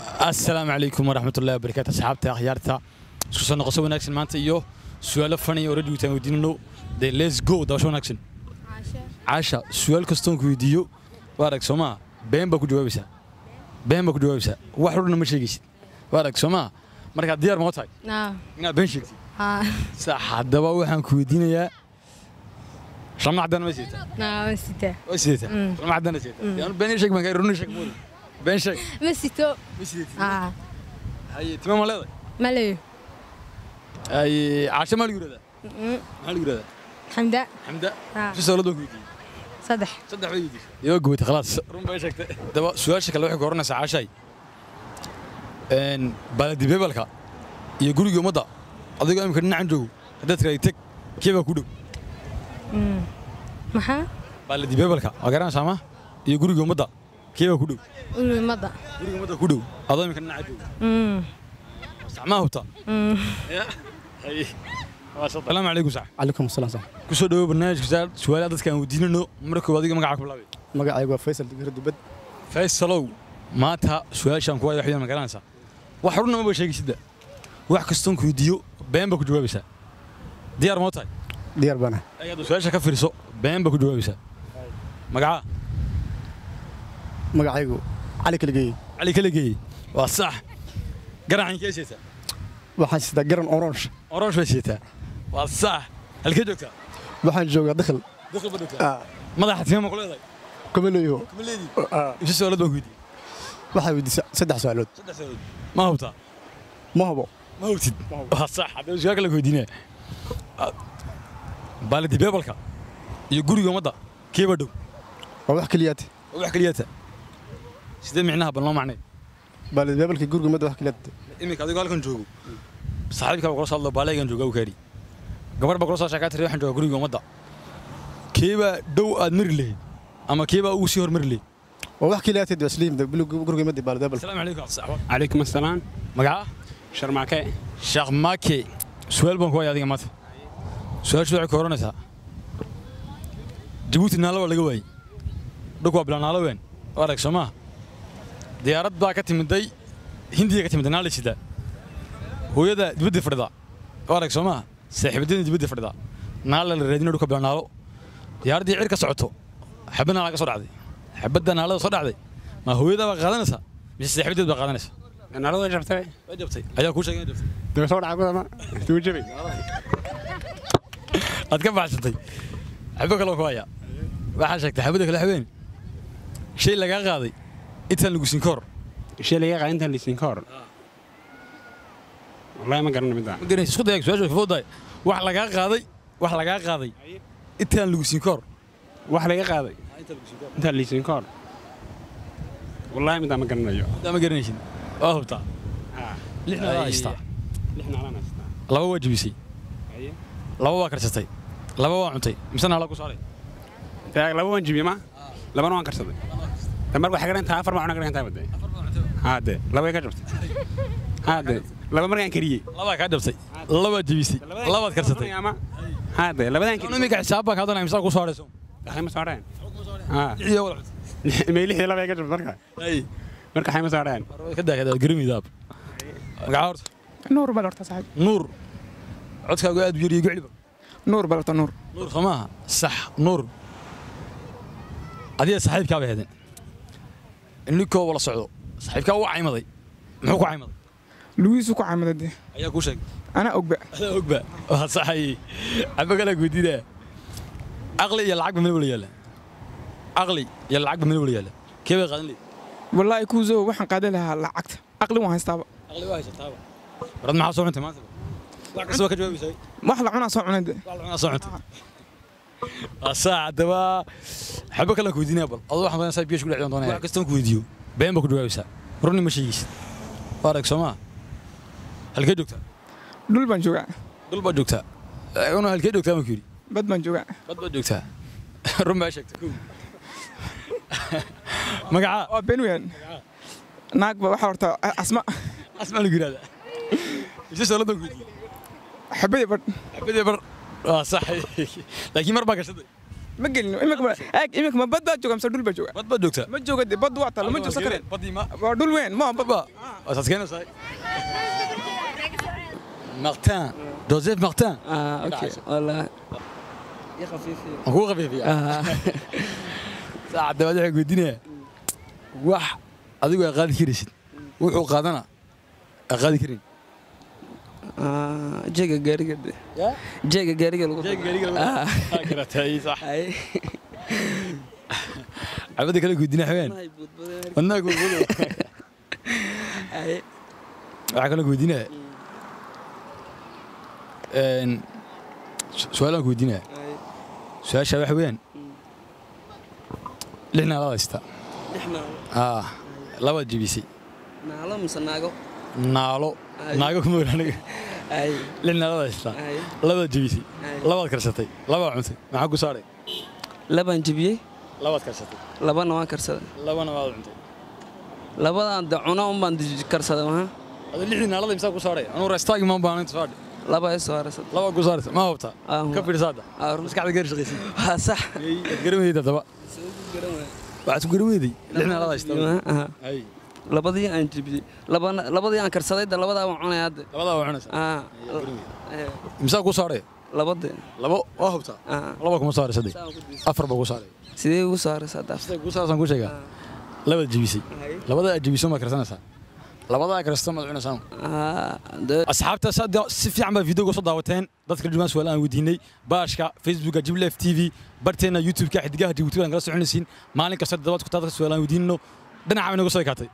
Asalaamu calaykum waraxmatullahi wabarakaatu, asxaabta akhyaarta, isku soo noqoso wanaagsan. Maanta iyo su'aalo funny oo radio taan weydiinano de. Let's go, daawasho wanaagsan. Caasha, su'aal kastoon ku weydiiyo, waa arag soo maa, been baa ku jawaabaysaa, been baa ku jawaabaysaa, wax runa ma sheegaysid, waa arag soo maa. Markaa diyaar ma tahay inaad been sheegtid? Sax. Haddaba waxaan ku weydiinayaa, shamna caddaan ma sidataa? Waa sidataa, shamna caddaan sidataa. Yaanu been sheeg baan ka, runa sheeg mooda, been sheeg. Ma sito. Ma sidatid? Haye, tima ma leedahay? Ma leeyo. Haye, Caasha, maa lagu yidhahdaa? Maxaa lagu yidhahdaa? Xamda. Xamda. Si su'aalood baan ku weydiiyey? 3. 3 bay weydiisay, iyo gubatay, khalaas, run bay sheegtay. Daba su'aasha kale waxay ku oranaysaa, Caashay, baladi bebalka iyo guriga ummadda, adigoo imika dhinacan joogo, haddaad tiraahdo teg, kee baa ku dhow? Maxaa? Baladi bebalka waa garanaysaa ma, iyo guriga ummadda, kee baa ku dhow? Ulimada. Guriga ummadda ku dhow, adoo imika dhinaca joogo. Sax maa hubtaa? Asalaamu calaykum. Sax. Calaykum asalaam. Sax. Ku soo dhawow barnaamijka su'aalaha dadka aan weydiinayno. Marka koowaad, adiga magaca ku bilaabay? Magacaygu waa Faysal Digir Dubad. Faysalow, maanta su'aashaan ku waya waxyaan ma garanaysaa? Wax runa maba sheegaysidba, wax kastoon ku weydiiyo been baa ku jawaabaysaa. Diyaar ma tahay? Diyaar baana. Ayaad su'aasha ka fiirso, been baa ku jawaabaysaa. Magacaa? Magacaygu Cali Kaligeeye. Cali Kaligeeye, waa sax. Garacan kee sheegtaa? Waxaan sitaa garan orange. Orange bay sheegtaa, waa sax. Halkee joogtaa? Waxaan joogaa Dakhil. Dakhil ba joogtaa. Madaxa tima ma ku leedahay? Kuma leeyaho. Kuma leedii. Imse su'aalood baan ku weydiiyey? Waxaa weydiisay 3 su'aalood. 3 su'aalood. Ma hubtaa? Ma hubo. Ma hubtid, waa sax. Haddaba su'aal kale ku weydiinaya, baalidi beebalka iyo guriga ummadda, keeba dhow? Waa wax keliyaate. Waa wax keliyaata? Sidee micnaha, bal noo macnay. Baalidi beebalka guriga ummadda wax keliyaate. Iminka adigoo halkan joogo, saaxiibkaa baa kula soo hadlo, baaleegan jooga u kaadhi, gabar baa kula soo sheekaa, tiri waxaan joogaa guriga ummadda, keebaa dhow aad mari lahayd ama keebaa ugu sii hormari lahayd? Waa wax keliyaate, waa isliim guriga ummadda baalidi beebalka. Asalaamu calaykum. Calaykum asalaam. Magaca? Sharmaake. Sheekh Make, su'aal baan ku haya adiga maanta. Su'aashu waxay ku oranaysaa, Jabuuti naalo waa laga waayey, dhulku waa bilaa naalo weyn, waa arag soo maaha. Diyaarad baa ka timiday Hindiya, ka timiday, naala sidaa, hooyada dibadda fadhida, waa arag soo maaha, saaxiibadada dibadda fadhida, naala la raadinayo, dhulka bilaa naalo. Diyaaraddii cir ka socoto, xabad naala ka soo dhacday. Xabadda naalada soo dhacday, ma hooyada baa qaadanaysa mise saaxiibadeed baa qaadanaysa? Naalada way jabtay. Way jabtay ayaa kuu sheegay inay jabtay. Dee soo dhaca kudama tuu jabay. Aad ka baxsatay. Xabo kaloo ku haya, waxaa sheegtay xabada kale, habeen shay lagaa qaaday intaan lagu siin kahor. Shay laga qaaday intaan lisin ka hor, wallahi ma garana middaa. Ma garanaysa? Isku dayag, su'aasha way fududahay. Wax lagaa qaaday, wax lagaa qaaday intaan lagu siin kahor. Wax laga qaaday intaan lisin ka hor, wallahi middaa ma garanayo. Intaa ma garanaysid, waa hubtaa? Lixna waa haystaa. 6 naalaan haystaa. 2 waa jebisay, 2 waa karsatay, 2 waa cuntay, mise naala ku saaray? 2 waan jibiyey, ma 2na waan karsaday. Ta marka waxay garantaa 4 baa cuna garantaa bade. Haa de, 2 way ka jabtay. Haa de, 2 markaan kariyey. 2 kaa jabtay, 2 jebisay, 2 karsatay. Haa de, labadan kariyey. Iminka xisaab baan kaa doonaya, mise ku saarayso? Waxay ma saareen. Haa. 6 wada cuntay. May 6 2 ay ka jabtay marka. Marka waxay ma saareen. Ka daa, ka daa, garimidaab. Magaca horta? Nuur bal horta saaxiib. Nuur, codkaagu aad u yar iyo gocliba. Nuur bal horta, Nuur. Nuur soo maaha? Sax. Nuur, adiga saaxiibkaa bay ahaydeen, ninkoo wala socdo, saaxiibkaa wuu caymaday. Muxuu ku caymaday? Lugihiisu ku caymaday dee. Ayaa kuu sheegay? Anaa ogba. Adaa ogba, waa saxay. Cabo kale gudidaa, aqli iyo lacagba meel wala yaalla, aqli iyo lacagba meel wala yaalla, kee bay qaadan leeyihin? Wallaahi kuusow, waxaan qaadan lahaa lacagta, aqli waan haystaaba. Aqli waa haysataaba. Warad, maxaa soo cuntay maanta? Wax kasta waa ka jawaabaysaa. Wax la cunaa soo cunay dee. Wax la cunaa soo cuntay, waa saac. Haddaba xabo kale ku weydiinaya, bal adoo waxaan doonaysaa biyo isku dhex doonaya. Wax kastaan ku weydiiyo been baa ku jawaabaysaa, runni ma sheegaysid, waa arag soo maa. Halkee joogtaa? Dhul baan joogaa. Dhul baad joogtaa? Una halkee joogtaa baan ku yidhi. Bad baan joogaa. Bad baad joogtaa, run baa sheegtay. Kow, magacaa? Waa been weeyaan. Naag ba waxaa horta Asma. Asma lagu yidhahdaa. Mise sooladaan ku weydiiyey? Xabadii badh. Xabadii bar, waa sax, laakiin mar baa gashaday. Ma gelin imika. Eeg, imika ma bad baa jooga mise dhul baa jooga? Bad baad joogtaa. Ma jooga de, bad waa taalo, ma joogsan kareen. Badii ma Waa dhul weyn ma bad. Ba waad keenaysaa. Martin, Joseph Martin. Ah, okay. والله يا خفيفي. Waan kugu khafiifiyaa. Saacadda baad waxay weydiinayaa wax adigu ay qaadi karaysid, wuxuu qaadana ay qaadi karin. آه، جيجا جاريجا. جيجا جاريجا. آه. Sax. أي. Cabada kale weydiinaya xaween wadnaha gurgudu. أي. Waxaa kaloo weydiinaya su-aalaan ku weydiinaya. أي. Su-aasha waxa weeyaan, lix naalaad haysta. نحن Ah, labaad jebisay. نعلم مسناقو. Naalo. Ay. Naago kuma oran aniga. أي. Lix naalaad haystaa. أي. Labaad jebisay. Ay. Labaad karsatay, labaad cuntay, maxaa ku saaray? لبن جبيه. Labaad karsatay. لبن وان كرسد. Labana waad cuntay. لبن دعونا وان كرسد ما. Adu lixdii naalada imsaa ku saaray? Anuu restaagi maan baahan inta saadhi. لبا يسوار سد. Labaa ku saaraysa, ma hubtaa? Ah, ka fiirsaada. Ah, run. Maskaxda gaar shaqaysid. ها صح. Waad garan weyday haddaba, waxaad ku garan weyday lix naalaad haystaa. آه. Ay. Labadii aan jibiyey, labana labadii aan karsaday da, labadaa waan cunaya hadda. Labadaa waa cunaysaa. Ah. Imsaa ku saaray? Labadii. Labo waa hubtaa? Ah. Laba kuma saaraysa de. Saan ku diisay. Afar baa ku saaray. Sidee ugu saaraysaa daaf? Sida ku saarsan ku sheegaa, labaad jebisay, labada aad jebiso ma karsanaysaa, labada aad karsato maad cunaysaa. Ah, de Asxaabta, si fiican baa videoga soo daawateen. Dadka jumaan su'aal aan weydiinay baashka Facebooka Jibli F TV, barteena YouTube-ka Xidigaha Jabuuti baan kala soconaysiin maalin kasta. Toddobaad ku taadka su'aal aan weydiinno dhinaca bay nagu soo ekaatay.